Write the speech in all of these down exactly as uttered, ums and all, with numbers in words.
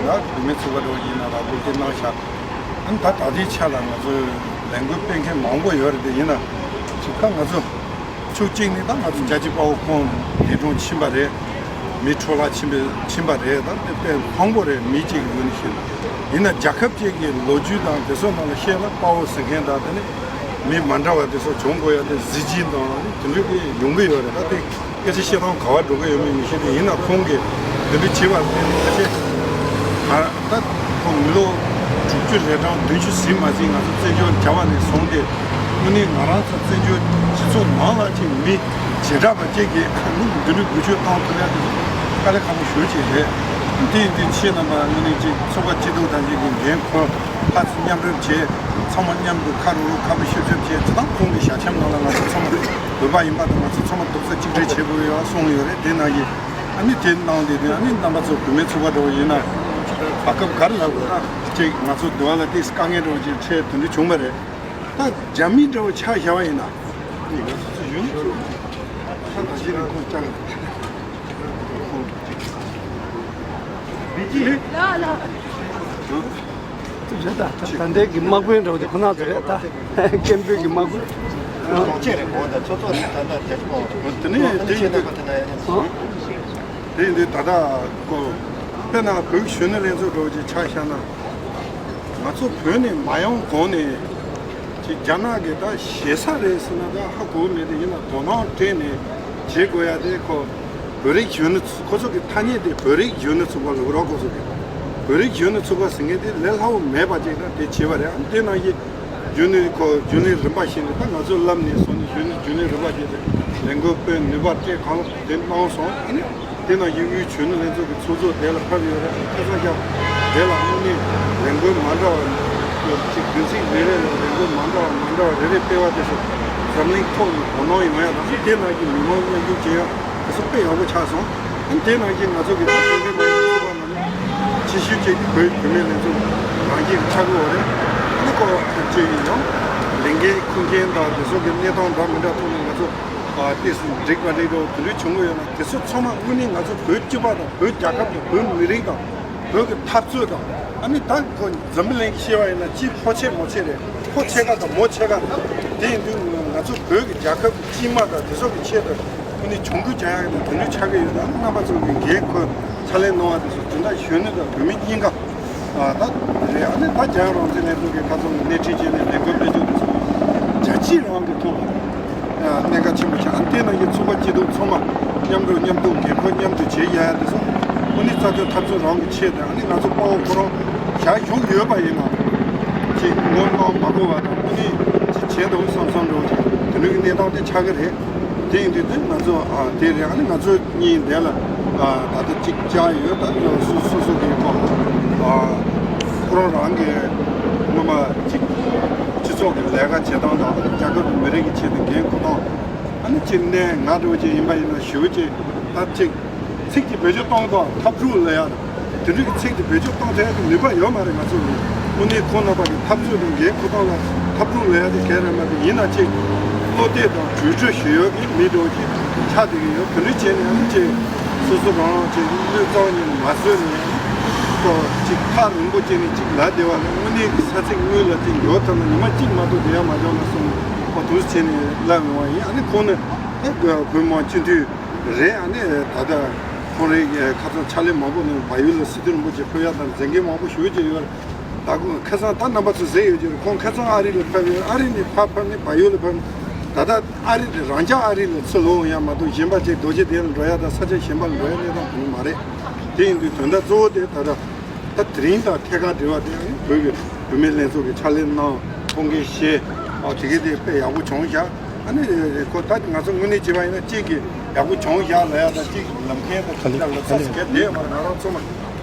ལ་བུད་མེད་ཚོགས་པ་འདྲ་བོ་ཡིན་ན་ར་སྐུལ་འདེད་གནང་ཤག་ཨ་ནི་ད་ད་ལྟའི་ཆ་ལ་ང་ཚོ་ལས་འགུལ་སྤེལ་མཁན་མང་པོ་ཡོད་རེད། དེ་ཡིན་ན་ཅིག་ད་ང་ཚོ་ཕྱོགས་གཅིག་ནས་ད་ང་ཚོ་རྒྱལ་གཅེས་དཔའ་བོ་ཁོང་འདས་གྲོངས་ཕྱིན་པ་རེད། མི་འཕྲོ་བརླག་ཕྱིན་པ་ཕྱིན་པ་རེད། ད་དེ་དཔེ་མང་པོ་རེད། མི་གཅིག་གི་ངོས་ནས་བཤད་ན། ཡིན་ན་རྒྱལ་ཁབ་ཅིག་གི་ལོ་རྒྱུས་དང་དེ་ཚོ་ནང་ལ་བཤད་ན་དཔའ་བོ་ཟེར་མཁན་དང་དེ་ནི་མི་མ་འདྲ་བ་དེ་ཚོ་བྱུང་དགོས་ཡ་དེ་གཟི་བརྗིད་དང་དེ་འདྲ་དེ་ཡོང་གི་ཡོད་རེད། ད་དེ་སྐད་ཆ་བཤད་སྟངས་ག་བ་འགྲོ་གི་ཡོད་མེད་མི་ཤེས་དེ། ཡིན་ན་ཁོང་གིས་དེ་འདྲ་བྱས་པ་དེ་ནི་ཁ་ཤས་ང་ད་ཁོང་མི་ལོ་དྲུག་ཅུ་རེ་གྲངས་བདུན་ཅུ་ཟིན་མ་ཟིན་ང་ཚོ་བཙན་བྱོལ་རྒྱ་བ་ནས་བཟུང་སྟེ་དངོས་གནས་ང་རང་ཚོ་བཙན་བྱོལ་སྤྱི་ཚོགས་ནང་ལ་ཅིག་མི་བྱེ་བྲག་པ་ཅིག་གིས་ཁ་ལུག་འདི་འདྲའི་འགུལ་སྐྱོད་བཏང་ཐུབ་ཡ་དེ་དཀའ་ལས་ཁག་པོ་ཞེ་པོ་ཅིག་རེད། དེ་ཡིན་དུས་ཁྱེད་རྣམ་པ་དངོས་གནས་ཅིག་ཚོགས་པ་སྐྱིད་སྡུག་དང་ཅིག་གི་འགན་ཁུར། ཕར་ཚུར་མཉམ་རུབ་བྱས། ཚང་མ་མཉམ་དུ་ཁ་རུབ་རུབ་ཁ་མི་ཤུབ་ཤུབ་བྱས། ཇི་ལྟར་ཁོང་གི་ཞལ་ཆེམས་ནང་ལ་ང་ཚོ་ཚང་མ་བོད་པ་ཡིན་པ་དང་ང་ཚོ་ཚང་མ་རྡོག་རྩ་གཅིག་སྒྲིལ་བྱེད་དགོས་ཡོད་གསུངས་ཡོད་རེད། དེ་ནང་བཞིན་ཨ་ནི་དེ་གནང་དེ་དེ་ཨ་ནི་རྣམ་པ་ཚོ་བུད་མེད་ཚོགས་པ་འདྲ་བོ་ཡིན་ན་བར་སྐབས་ག་རེ་ལབ་དགོས་ན་ཅིག་ང་ཚོ་འདི་བ་ལ་ཏིས་དཀའ་ངལ་འདྲ་བོ་ཅིག་འཕྲད་དེ་འདྲ་བྱུང་བ་རེད། ད་རྒྱ་མི་འདྲ་བོ་ཆ་བཞག་པ་ཡིན་ན་ང་ཚོ་ཚོ་ཡོད་ཚོ་ཁ་ད་གཞི་ནས་ཁོང་ཅག་ལ་ཁོང་ཅིག་བི་ཇི་ལ་ལ། རེད་ད། ད་ད་ལྟའི་གི་དམག་དཔོན་འདྲ་བོ་དེ་ཁོ་ན་ཚོ་རེད་ད། སྐད་འབོད་ཀྱི་དམག་དཔོན། གྲོང་ཁྱེར་རེད་གོ། ད་ཚོ་ཚོ་རེད་ད། ད་རྒྱ་ཆེ་པོ་དེ་ནས་དེ་ཡིན་དུས་དེ་ཡིན་དུས་ད་ལྟ་ཁོ་དཔེར་ན་བོད་གཞོན་ནུ་ལྷན་ཚོགས་འདྲ་བོ་ཅིག་ཆ་བཞག་ན་ང་ཚོ་བོད་ནས་མ་ཡོང་གོང་ནས་ཅིག་རྒྱ་ནག་གི་ད་ཞེ་ས་རེད་ཟེར་ན་ད་ཧ་གོ་མེད་དེ། ཡིན་ན་དོ་སྣང་སྤྲད་ནས་བྱེད་དགོས་ཡ་དེ་ཁོ་བོད་རིགས་གཞོན་ནུ་ཚོ་ཁོ་ཚོ་གི་ཐ་སྙད་དེ་བོད་རིགས་གཞོན་ནུ་ཚོགས་པ་ལབ་རོགས། ཁོ་ཚོ་གི་བོད་རིགས་གཞོན་ནུ་ཚོགས་པ་ཟེར་མཁན་དེ་ལས་སླ་བོ་མེད་པ་ཅིག་ན་དེ་བྱས་པ་རེད། ཨ་ནི་དེ་ནང་བཞིན་རྒྱུན་ལས་ཁོ་རྒྱུན་ལས་རིམ་པ་བཞིན་དུ་ད་ང་ཚོ་ལམ་ནས་སོང་ནས་རྒྱུན་ལས་རྒྱུན་ལས་རིམ་པ་བཞིན་དུ་ལས་འགུལ་སྤེལ། ནུས་པ་སྤྲད། གང་ལ་དེ་གནང་སོང་། ཨ་ནི་དེ་ནང་བཞིན་དབུས་གཞོན་ནུ་ལྷན་ཚོགས་ཀྱི་ཚོགས་གཙོ་དེ་ལ་ཕེབས་ཡོད་རེད། ཁ་སང་ཞག་དེ་ལ་དངོས་གནས་ལས་འགུལ་མ་འདྲ་བ་ཅིག་བདུན་ཚིགས་རེ་རེ་ལ་ལས་འགུལ་མ་འདྲ་བ་མ་འདྲ་བ་རེ་རེ་སྤེལ་བ་དེ་ཚོ་འཛམ་གླིང་ཐོག་ནས་དོ་སྣང་ཡོང་ཡ་དང་། དེ་ནང་བཞིན་མི་མང་མཉམ་ཞུགས་བྱེད་ཡ་དེ་ཚོ་དཔེ་ཡག་པོ་ཆགས་སོང་། ཨ་ནི་དེ་ནང་བཞིན་ང་ཚོ་གི་ད་ལྟའི་མི་མང་ཚོགས་པ་ནང་ནས་ཆེ་ཤོས་གཅིག་དེ་བོད་བུད་མེད་ལྷན་ཚོགས་རང་སྐྱིད་ཆགས་ཀྱི་ཡོད་རེད། ཨ་ནི་ཁོ་ཚོ་ཡིན་ཡང་ལས་འགན་འཁུར་མཁན་དང་དེ་ཚོ་གི་གནས་སྟངས་འདྲ་མི་འདྲ་ཐོག་ནས་ང་ཚོ་ཨ་ཏོག་ཙམ་འགྲིག་མ་འགྲིག་འདྲ་བོ་དེ་འདྲ་བྱུང་གི་ཡོད་ན། དེ་ཚོ་ཚང་མ་དངོས་གནས་ང་ཚོ་བོད་སྤྱི་པ་དང་བོད་རྒྱལ་ཁབ་དང་བོད་མི་རིགས་དང་བོད་ཀྱི་འཐབ་རྩོད་དང་། ཨ་ནི་ད་ཁོ་འཛམ་བུ་གླིང་གི་བཤད་པ་ཡིན་ན་སྤྱི་ཕོ་ཆེ་མོ་ཆེ་རེད། ཕོ་ཆེ་ཁ་དང་མོ་ཆེ་ཁ། དེ་ཡིན་དུས་ང་ཚོ་བོད་ཀྱི་རྒྱལ་ཁབ་ཀྱི་སྤྱི་དམངས་དང་དེ་ཚོ་གི་ཆེད་དུ་དངོས་གནས་གྱོང་གུད་རྒྱག་ཡག་གི་དོན་དུ་ཆགས་ཀྱི་ཡོད་ན། རྣམ་པ་ཚོ་གི་འགན་ཁུར་ཕྱག་ལས་གནང་བ་དེ་ཚོ་དོན་དག་གཞོན་ནུ་དང་བུད་མེད་གཉིས་ཀ་ཨ་ད་རེད། ཨ་ནི་ད་རྒྱལ་ཡོངས་རང་བཙན་ལྷན་ཚོགས་ཀྱི་ཁ་ཚང་གི་སྣེ་ཁྲིད་བྱས་ནས་ལས་འགུལ་སྤེལ་ཕྱོགས་དེ་ཚོ་རྒྱལ་སྤྱི་རང་གི་ཐོག་ལ་གནད་འགག་ཆེན་པོ་ཆགས། ཨ་ནི་དེ་ནང་བཞིན་ཚོགས་པ་སྐྱིད་སྡུག་ཚང་མ་མཉམ་དུ་མཉམ་དུ་འགན་ཁུར་མཉམ་དུ་བྱེད་ཡ་ཡ་དེ་ཚོ་དངོས་གནས་རྩ་དོན་འཐབ་རྩོད་རང་གི་ཆེད་དུ། ཨ་ནི་ང་ཚོ་དཔའ་བོ་ཁོ་རང་བཞག་བཞུགས་ཡོད་པ་ཡིན་ན་ཅིག་ངོ་གནོང་མ་དགོས་པ་དང་། དངོས་གནས་ཅིག་བྱེད་འདུག་བསམ་བསམ་འགྲོ་ཅིག་དེ་འདྲའི་གནས་སྟངས་དེ་ཆགས་ཀྱི་རེད། དེ་ཡིན་དུས་དེ་ང་ཚོ་ཨ་དེ་རེད། ཨ་ནི་ང་ཚོ་གཉིས་འདི་ལ་ཨ་ད་ལྟ་གཅིག་བཅར་ཡོད། ད་སོ་སོ་སོ་སོ་གི་ཁོ་ཨ་ཁོ་རང་རང་གི་སྔོན་མ་གཅིག་སྤྱི་ཚོགས་ཀྱི་ལས་ཀ་བྱེད་སྟངས་དང་རྒྱལ་ཁབ་ཀྱི་མི་རིགས་ཀྱི་ཆེད་དུ་འགན་འཁུར་སྟངས། ཨ་ནི་གཅིག་གནས་ང་འདྲ་བོ་ཅིག་ཡིན་པ་ཡིན་ན་ཞུ་བོ་ཅིག་ད་གཅིག་ཚིག་གཅིག་བེད་སྤྱོད་གཏོང་དང་འཐབ་འཁྲུག་ལབ་ཡ་དེ་འདྲའི་གི་ཚིག་དེ་བེད་སྤྱོད་གཏོང་ཐུབ་ཡ་གི་ནུས་པ་ཡོད་མ་རེད། ང་ཚོ་གི་དངོས་གནས་ཁོང་རྣམ་པ་གི་འཐབ་རྩོད་དང་འགན་འཁུར་སྟངས་ལ་འཐབ་འཁྲུག་ལབ་ཡ་དེ་གལ་རེད་མ་རེད། ཡིན་ན་གཅིག་བློ་གཏད་དང་གྲོས་གྲོས་ཞུ་ཡོད་གི་མི་འདྲ་བོ་ཅིག་ཆགས་བསྡད་ཀྱི་ཡོད། དེ་འདྲ་བྱས་ནས་ཨ་ནི་ཅིག་སོ་སོ་རང་རང་ཅིག་བློས་གཏོང་ནས་མ་བཟོད་ནས་ཨ་ནི་ཁོ་ཅིག་ཐག་རིང་པོ་བཅད་ནས་ཅིག་ལབ་བསྡད་པ་ལ་དངོས་གནས་ཀྱི་ས་ཚིགས་དངོས་ལ་ཅིག་འགྱོ་ཐུབ་ན་ཉི་མ་གཅིག་མ་གཏོགས་བསྡད་ཡ་མ་བྱུང་ན་བསམ་ཁོ་འདུག་བྱས་ནས་ལབ་ཡོང་བ་ཡིན། ཨ་ནི་ཁོང་ནི་ཨ་བོད་མི་མང་སྤྱི་འཐུས་རེད། ཨ་ནི་ད་ལྟ་ཁོང་རེ་ཁ་སང་ཕྱག་ལས་མང་པོ་གནང་། བལ་ཡུལ་ལ་སྲིད་དོན་རིན་པོ་ཆེ་ཕེབས་ཡག་དང་མཛད་འགན་མང་པོ་ཞུ་གི་ཡོད། ད་ཁོང་ཁ་སང་ད་རྣམ་པ་ཚོ་གཟིགས་ཡོད་ཀྱི་རེད། ཁོང་ཁ་སང་ཨ་རི་ལ་ཕེབས་ཡོད། ཨ་རི་ནས་ཕར་ཕེབས་ནས་བལ་ཡུལ་ལ་ཕེབས། ད་ལྟ་ཨ་རི་དེ་རང་ཅག་ཨ་རི་ལ་ཚུར་ལོག་ཡོང་ཡག་མ་གཏོགས་གཞན་པ་ཅིག་རྡོ་རྗེ་གདན་ལ་འགྲོ་ཡག་དང་ས་ཆ་གཞན་པ་ལ་འགྲོ་ཡག་གནས་སྟངས་དེ་འདྲ་མ་རེད། དེ་ཡིན་དུས་དོན་དག་གཙོ་བོ་དེ་ད་ལྟ་ད་དེ་རིང་དང་ཐད་ཀར་འབྲེལ་བ་དེ་ཨ་ནི་བོད་ཀྱི་བུད་མེད་ལྷན་ཚོགས་ཀྱི་ཕྱག་ལས་གནང་། ཁོང་གིས་བཤད། ཨ་དེ་གས་དེ་དཔེ་ཡག་པོ་བྱུང་བཞག་ཨ་ནི་ཁོ་ད་ང་ཚོ་དངོས་གནས་བྱས་པ་ཡིན་ན་གཅིག་གིས་ཡག་པོ་བྱུང་བཞག་ལབ་ཡག་དང་། གཅིག་ལམ་ཁའི་ཐོག་ཁྲིམས་ལ་ལབ་ས་ཟེར་མཁན་དེ་མ་རེད། ང་རང་ཚོ་མ་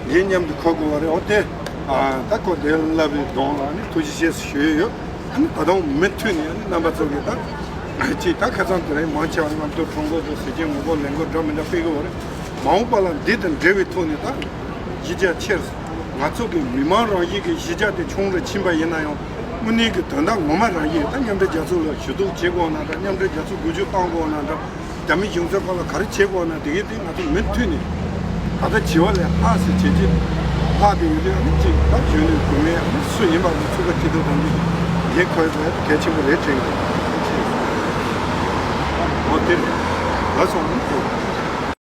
འགན་མཉམ་དུ་འཁུར་དགོས་པ་རེད། འོ་དེ་ཨ་ད་ཁོ་དེ་ལབ་པའི་གདོང་ལ་ཨ་ནི་ཐུགས་རྗེ་ཆེ་ཞུ་ཡི་ཡོད། ཨ་ནི་ད་དུང་མུ་མཐུད་ནས་ཨ་ནི་རྣམ་པ་ཚོ་གིས་ད་ཅིག་ད་ཁ་སང་དེ་རིང་མང་ཆེ་བ་ང་ཚོ་ཀྲུང་གོ་དང་ཟས་བཅད་ངོ་རྒོལ་ལས་འགུལ་འདྲ་མི་འདྲ་སྤེལ་གི་ཡོད་རེད། མ་འོངས་པ་ལ་འདི་དང་འབྲེལ་བའི་ཐོག་ནས་ད་གཞི་རྒྱ་ཆེར། ང་ཚོ་གི་མི་མང་རང་བཞིན་གྱི་གཞི་རྒྱ་དེ་ཆུང་རུ་ཕྱིན་པ་ཡིན་ན་ཡང་། དངོས་གནས་ཀྱི་དོན་དག་ངོ་མ་རང་བཞིན་ད་མཉམ་འབྲེལ་རྒྱལ་ཚོགས་ལ་ཞུ་གཏུག་བྱེད་དགོས་ན་འདྲ། མཉམ་འབྲེལ་རྒྱལ་ཚོགས་འགུལ་སྐྱོད་གཏོང་དགོས་ན་འདྲ། རྒྱ་མི་གཞུང་ཚབ་ཁང་ལ་ག་རེ་བྱེད་དགོས་ན་དེ་གའི་དེ་ང་ཚོ་མུ་མཐུད་ནས་ད་ལྟ་བྱེད་པ་ལས་ལྷག་ཙམ་བྱེད་ཀྱི། ལྷག་དེ་ཡོད་དུས་ཨ་ནི་གཅིག་ད་གཞོན་ནུའི་བུད་མེད་ཨ་ནི་སུ་ཡིན་པ་ཨ་ནི་ཚུགས་ཀ་ཁྲི་ཐོག་གཏོང་རྒྱུ་དེ་ཁོའི་ལས་གལ་ཆེན་པོ་རེད་དྲན་གི་འདུག་འོ་དེ་རེད། ལགས་སོ། ཨ་ནི་དེ།